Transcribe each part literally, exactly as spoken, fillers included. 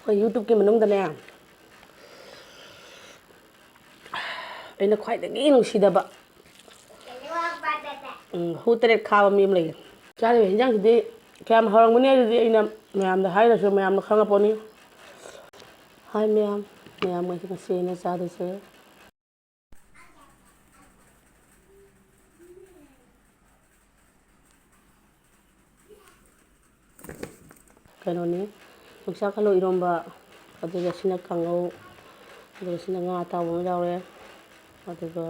ꯑꯩꯈꯣꯏ YouTube-ꯀꯤ ꯃꯅꯨꯡꯗꯅꯦ, ꯑꯩꯅ ꯈ꯭ꯋꯥꯏꯗꯒꯤ ꯅꯨꯡꯁꯤꯗꯕ, ꯎꯝ, ꯍꯨ ꯇꯔꯦꯠ ꯈꯥꯕ ꯃꯤ ꯑꯃ ꯂꯩꯌꯦ꯫ ꯆꯥꯔꯤꯕ ꯍꯤꯟꯖꯥꯡꯁꯤꯗꯤ ꯀꯌꯥꯝ ꯍꯥꯎꯔꯝꯒꯅꯤ ꯍꯥꯏꯗꯨꯗꯤ ꯑꯩꯅ ꯃꯌꯥꯝꯗ ꯍꯥꯏꯔꯁꯨ ꯃꯌꯥꯝꯅ ꯈꯪꯉ ꯄꯣꯠꯅꯤ꯫ ꯍꯥꯏ ꯃꯌꯥꯝ, ꯃꯌꯥꯝ ꯉꯁꯤ ꯑꯩꯅ ꯆꯥꯗꯣꯏꯁꯦ꯫ ꯀꯩꯅꯣꯅꯤ, ꯌꯣꯡꯆꯥꯛ ꯑꯂꯨ ꯏꯔꯣꯝꯕ, ꯑꯗꯨꯒ ꯁꯤꯅ ꯀꯥꯡꯉꯧ, ꯑꯗꯨꯒ ꯁꯤꯅ ꯉꯥ ꯑꯇꯥꯎꯕ ꯑꯃ ꯌꯥꯎꯔꯦ꯫ ꯑꯗꯨꯒ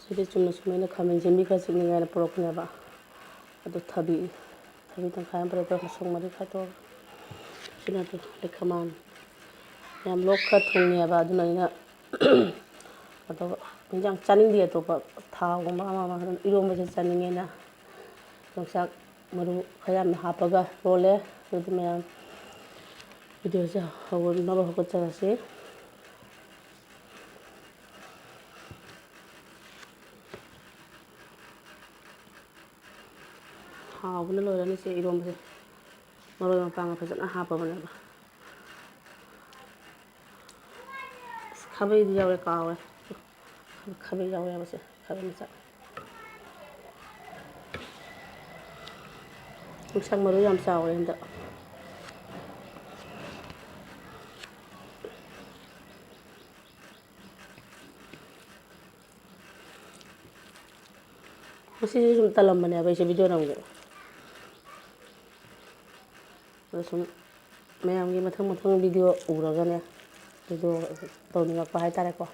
ꯁꯤꯗꯤ ꯆꯨꯝꯅ ꯁꯨꯝ ꯑꯩꯅ ꯈꯥꯃꯦꯟ ꯑꯁꯤꯟꯕꯤ ꯈꯔ ꯆꯤꯛꯅꯤꯡꯉꯥꯏꯅ ꯄꯨꯔꯛꯄꯅꯦꯕ꯫ ꯑꯗꯨ ꯊꯕꯤ, ꯊꯕꯤ ꯇꯪꯈꯥꯏ ꯑꯃ ꯄꯨꯔꯛꯑꯦ, ꯃꯁꯣꯡ ꯃꯔꯤ ꯈꯥꯏꯗꯣꯛꯑꯒ꯫ ꯁꯤꯅ ꯑꯗꯨ ꯂꯩꯈꯃꯥꯟ꯫ ꯌꯥꯝ ꯂꯣꯛ ꯈꯔ ꯊꯨꯡꯉꯦꯕ, ꯑꯗꯨꯅ ꯑꯩꯅ ꯑꯗꯨꯒ ꯏꯟꯖꯥꯡ ꯆꯥꯅꯤꯡꯗꯦ ꯑꯇꯣꯞꯄ, ꯊꯥꯎꯒꯨꯝꯕ ꯑꯃ ꯑꯃ, ꯑꯗꯨꯝ ꯏꯔꯣꯝꯕꯁꯦ ꯆꯥꯅꯤꯡꯉꯦꯅ ꯌꯣꯡꯆꯥꯛ ꯃꯔꯨ ꯈꯔ ꯌꯥꯝꯅ ꯍꯥꯞꯄꯒ ꯂꯣꯜꯂꯦ꯫ ꯑꯗꯨꯗꯤ ꯃꯌꯥꯝ ꯚꯤꯗꯤꯑꯣꯁꯦ ꯍꯧꯅꯕ ꯍꯧꯒꯠꯆꯔꯁꯤ꯫ ꯍꯥꯎꯕꯅ ꯂꯣꯏꯔꯅꯤ ꯁꯤ ꯏꯔꯣꯝꯕꯁꯦ꯫ ꯃꯔꯣꯏ ꯃꯄꯥꯡꯒ ꯐꯖꯅ ꯍꯥꯞꯄꯕꯅꯦꯕ꯫ ꯑꯁ, ꯈꯥꯕꯩꯗꯤ ꯌꯥꯎꯔꯦ, ꯀꯥꯎꯔꯦ꯫ ꯈꯥꯕꯩ ꯌꯥꯎꯔꯦꯕꯁꯦ, ꯈꯥꯕꯩ ꯃꯆꯥ꯫ ꯌꯣꯡꯆꯥꯛ ꯃꯔꯨ ꯌꯥꯝ ꯆꯥꯎꯔꯦ ꯍꯟꯗꯛ꯫ ꯉꯁꯤꯁꯦ ꯁꯨꯝ ꯇꯜꯂꯝꯕꯅꯦꯕ ꯑꯩꯁꯦ ꯚꯤꯗꯤꯑꯣ ꯅꯝꯒꯦ꯫ ꯑꯗꯣ ꯁꯨꯝ ꯃꯌꯥꯝꯒꯤ ꯃꯊꯪ ꯃꯊꯪ ꯚꯤꯗꯤꯑꯣ ꯎꯔꯒꯅꯦ, ꯚꯤꯗꯤꯑꯣ ꯇꯧꯅꯤꯡꯉꯛꯄ ꯍꯥꯏꯇꯥꯔꯦꯀꯣ꯫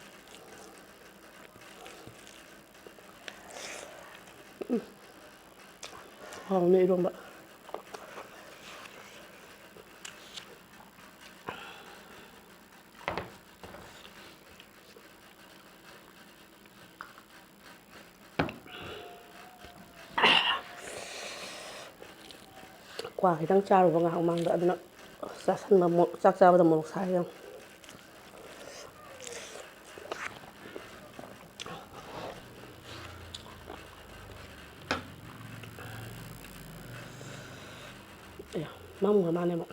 ꯎꯝ꯫ ꯍꯥꯎꯅꯤ ꯏꯔꯣꯝꯕ꯫ ꯀ꯭ꯋꯥ ꯈꯤꯇꯪ ꯆꯥꯔꯨꯕ ꯉꯥꯏꯍꯥꯛ ꯃꯃꯥꯡꯗ, ꯑꯗꯨꯅ ꯆꯥꯁꯟꯕ ꯃꯣ-, ꯆꯥꯛ ꯆꯥꯕꯗ ꯃꯣꯔꯣꯛ ꯁꯥꯏ ꯌꯦꯡꯉꯨ꯫ ꯑꯦ, ꯃꯝꯈ꯭ꯔ ꯃꯥꯜꯂꯦ ꯑꯃꯨꯛ꯫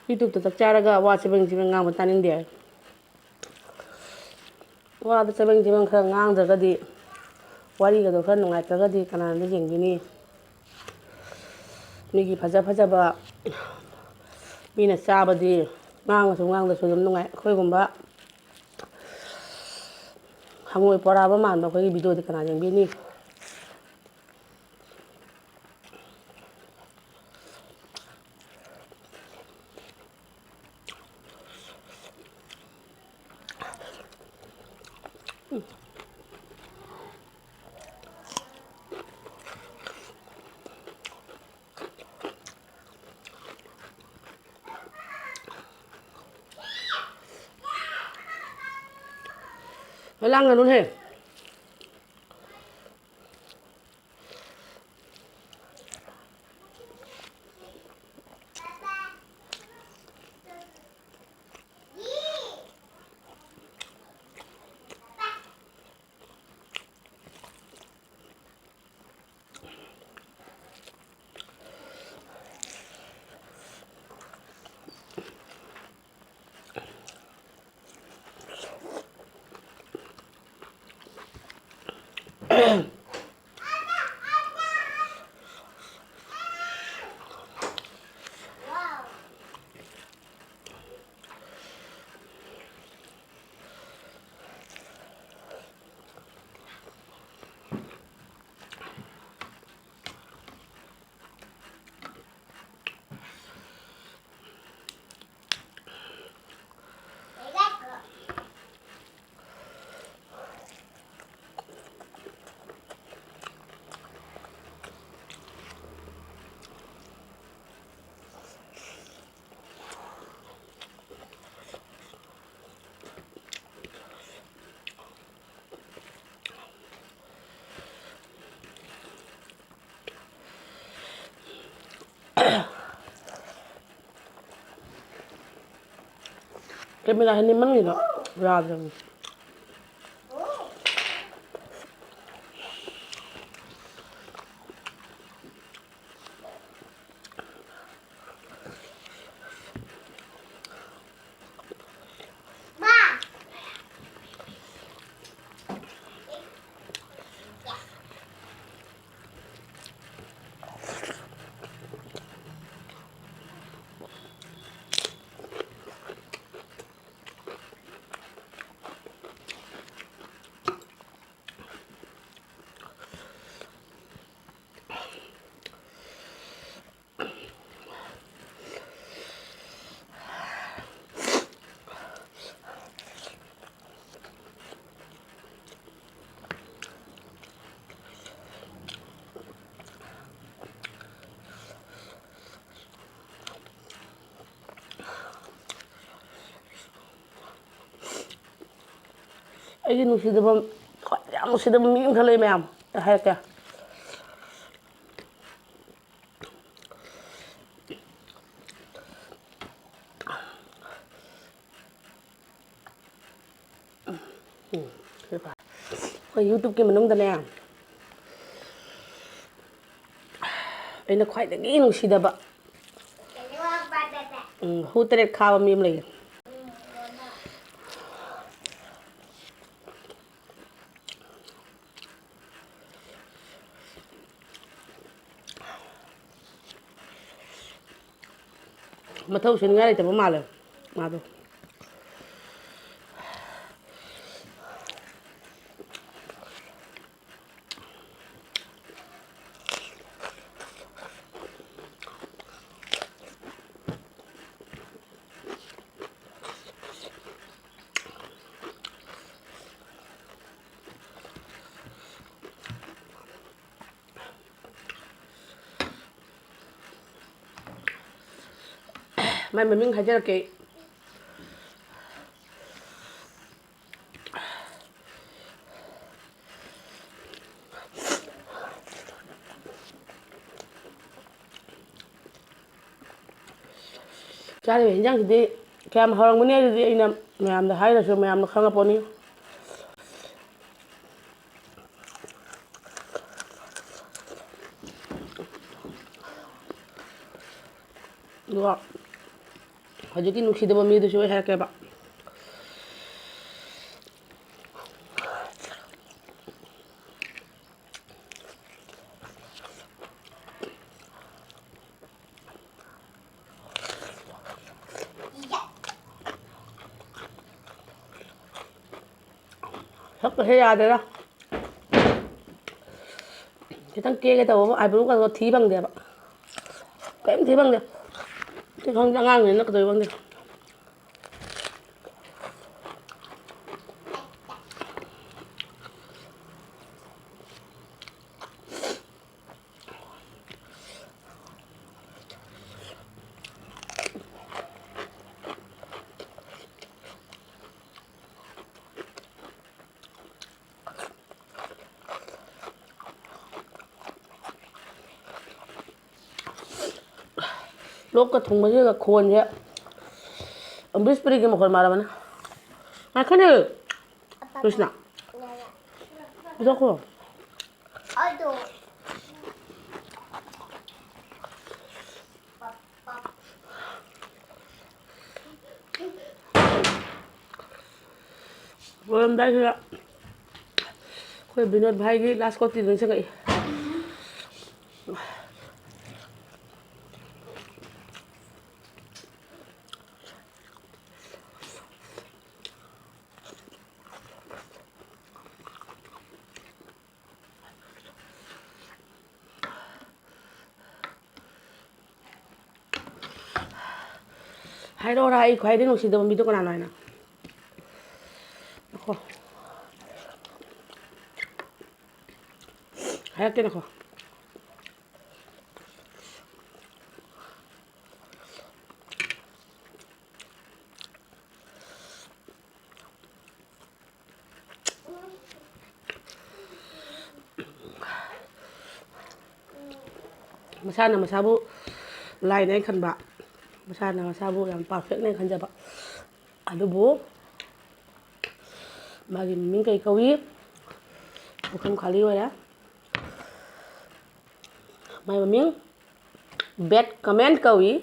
YouTube-ꯇ ꯆꯥꯛ ꯆꯥꯔꯒ ꯋꯥ ꯆꯕꯦꯡ ꯆꯕꯦꯡ ꯉꯥꯡꯕ ꯇꯥꯅꯤꯡꯗꯦ꯫ ꯋꯥꯗꯣ ꯆꯕꯦꯡ ꯆꯕꯦꯡ ꯈꯔ ꯉꯥꯡꯗ꯭ꯔꯒꯗꯤ, ꯋꯥꯔꯤꯒꯗꯣ ꯈꯔ ꯅꯨꯡꯉꯥꯏꯇ꯭ꯔꯒꯗꯤ ꯀꯅꯥꯅ ꯌꯦꯡꯕꯤꯅꯤ? ꯃꯤꯒꯤ ꯐꯖ ꯐꯖꯕ ꯃꯤꯅ ꯆꯥꯕꯗꯤ ꯉꯥꯡꯉꯁꯨ ꯉꯥꯡꯗ꯭ꯔꯁꯨ ꯑꯗꯨꯝ ꯅꯨꯡꯉꯥꯏ꯫ ꯑꯩꯈꯣꯏꯒꯨꯝꯕ ꯍꯉꯣꯏ ꯄꯣꯔꯥꯕ ꯃꯥꯟꯕ ꯑꯩꯈꯣꯏꯒꯤ video-ꯗꯤ ꯀꯅꯥ ꯌꯦꯡꯕꯤꯅꯤ? ꯂꯥꯡꯒꯅꯨꯅꯦ꯫ ꯀꯦꯃꯦꯔꯥꯁꯦ ꯅꯦꯝꯃꯟꯈꯤꯗꯣ ꯌꯥꯗ꯭ꯔꯕꯅꯤ꯫ ꯑꯩꯒꯤ ꯅꯨꯡꯁꯤꯗꯕ, ꯈ꯭ꯋꯥꯏꯗꯒꯤ ꯌꯥꯝ ꯅꯨꯡꯁꯤꯗꯕ ꯃꯤ ꯑꯃꯈꯛ ꯂꯩ ꯃꯌꯥꯝ, ꯑꯩ ꯍꯥꯏꯔꯛꯀꯦ꯫ ꯎꯝ, ꯁꯤ ꯐꯔꯦ꯫ ꯑꯩꯈꯣꯏ YouTube-ꯀꯤ ꯃꯅꯨꯡꯗꯅꯦ, ꯑꯩꯅ ꯈ꯭ꯋꯥꯏꯗꯒꯤ ꯅꯨꯡꯁꯤꯗꯕ, ꯎꯝ, ꯍꯨ ꯇꯔꯦꯠ ꯈꯥꯕ ꯃꯤ ꯑꯃ ꯂꯩꯌꯦ꯫ ꯃꯊꯧ ꯁꯨꯅꯤꯡꯉꯥꯏ ꯂꯩꯇꯕ ꯃꯥꯜꯂꯦ ꯃꯥꯗꯣ꯫ ꯃꯥꯏ ꯃꯃꯤꯡ ꯍꯥꯏꯖꯔꯛꯀꯦ ꯑꯩ꯫ ꯆꯥꯔꯤꯕ ꯍꯤꯟꯖꯥꯡꯁꯤꯗꯤ ꯀꯌꯥꯝ ꯍꯥꯎꯔꯝꯒꯅꯤ ꯍꯥꯏꯗꯨꯗꯤ ꯑꯩꯅ ꯃꯌꯥꯝꯗ ꯍꯥꯏꯔꯁꯨ ꯃꯌꯥꯝꯅ ꯈꯪꯉꯄꯣꯠꯅꯤ꯫ ꯑꯗꯨꯒ ꯍꯧꯖꯤꯛꯀꯤ ꯅꯨꯡꯁꯤꯗꯕ ꯃꯤꯗꯨꯁꯨ ꯑꯩ ꯍꯥꯏꯔꯛꯀꯦꯕ꯫ ꯁꯛꯄꯁꯦ ꯌꯥꯗꯦꯗ꯫ ꯈꯤꯇꯪ ꯀꯦꯒꯦ ꯇꯧꯕꯕꯨ ꯑꯥꯏꯕ꯭ꯔꯣꯒꯗꯣ ꯊꯤ ꯐꯪꯗꯦꯕ꯫ ꯀꯔꯤꯝ ꯊꯤ ꯐꯪꯗꯦ꯫ ꯁꯤ ꯈꯪꯗꯦ, ꯑꯉꯥꯡꯅꯤꯅ ꯀꯩꯗꯧ ꯈꯪꯗꯦ꯫ ꯂꯣꯛꯀ ꯊꯨꯡꯕꯁꯤꯒ ꯈꯣꯟꯁꯦ ꯑꯃꯔꯤꯁ ꯄꯨꯔꯤꯒꯤ ꯃꯈꯣꯟ ꯃꯥꯜꯂꯕꯅꯦ꯫ ꯉꯥꯏꯈꯣꯅꯦ, ꯀ꯭ꯔꯤꯁꯅ꯫ ꯄꯤꯊꯣꯛꯈꯣ꯫ ꯂꯣꯏꯔꯝꯗꯥꯏꯁꯤꯗ ꯑꯩꯈꯣꯏ ꯕꯤꯅꯣꯗ ꯚꯥꯏꯒꯤ ꯂꯥꯁ ꯀꯣꯇꯤꯗꯣ ꯅꯤꯡꯁꯤꯡꯉꯛꯏ꯫ ꯍꯥꯏꯔꯛꯑꯣꯔꯥ, ꯑꯩ ꯈ꯭ꯋꯥꯏꯗꯒꯤ ꯅꯨꯡꯁꯤꯗꯕ ꯃꯤꯗꯣ ꯀꯅꯥꯅꯣ ꯍꯥꯏꯅ? ꯉꯥꯏꯈꯣ꯫ ꯍꯥꯏꯔꯛꯀꯦ, ꯉꯥꯏꯈꯣ꯫ ꯃꯁꯥꯅ ꯃꯁꯥꯕꯨ ꯂꯥꯏꯅꯦ ꯈꯟꯕ, ꯃꯁꯥꯅ ꯃꯁꯥꯕꯨ ꯌꯥꯝ ꯄꯔꯐꯦꯛꯅꯦ ꯈꯟꯖꯕ, ꯑꯗꯨꯕꯨ ꯃꯥꯒꯤ ꯃꯃꯤꯡ ꯀꯩ ꯀꯧꯏ? ꯄꯨꯈꯝ ꯈꯥꯂꯤ ꯑꯣꯏꯔꯦ꯫ ꯃꯥꯏ ꯃꯃꯤꯡ bad comment ꯀꯧꯏ,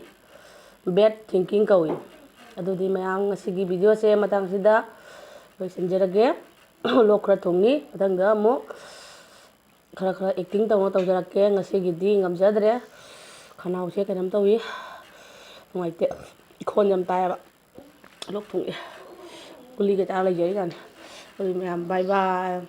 bad thinking ꯀꯧꯏ꯫ ꯑꯗꯨꯗꯤ ꯃꯌꯥꯝ, ꯉꯁꯤꯒꯤ videoꯁꯦ ꯃꯇꯥꯡꯁꯤꯗ ꯂꯣꯏꯁꯤꯟꯖꯔꯒꯦ꯫ ꯂꯣꯛ ꯈꯔ ꯊꯨꯡꯉꯤ, ꯃꯊꯪꯗ ꯑꯃꯨꯛ ꯈꯔ ꯈꯔ acting ꯇꯧꯅ ꯇꯧꯖꯔꯛꯀꯦ꯫ ꯉꯁꯤꯒꯤꯗꯤ ꯉꯝꯖꯗ꯭ꯔꯦ, ꯈꯅꯥꯎꯁꯦ ꯀꯩꯅꯣꯝ ꯇꯧꯏ, ꯅꯨꯡꯉꯥꯏꯇꯦ, ꯏꯈꯣꯟ ꯌꯥꯝ ꯇꯥꯏꯌꯦꯕ, ꯂꯣꯛ ꯊꯨꯡꯉꯦ꯫ ꯒꯨꯂꯤꯒ ꯆꯥꯔ ꯂꯩꯖꯔꯤꯖꯥꯠꯅꯤ꯫ ꯑꯗꯨꯗꯤ ꯃꯌꯥꯝ bye bye꯫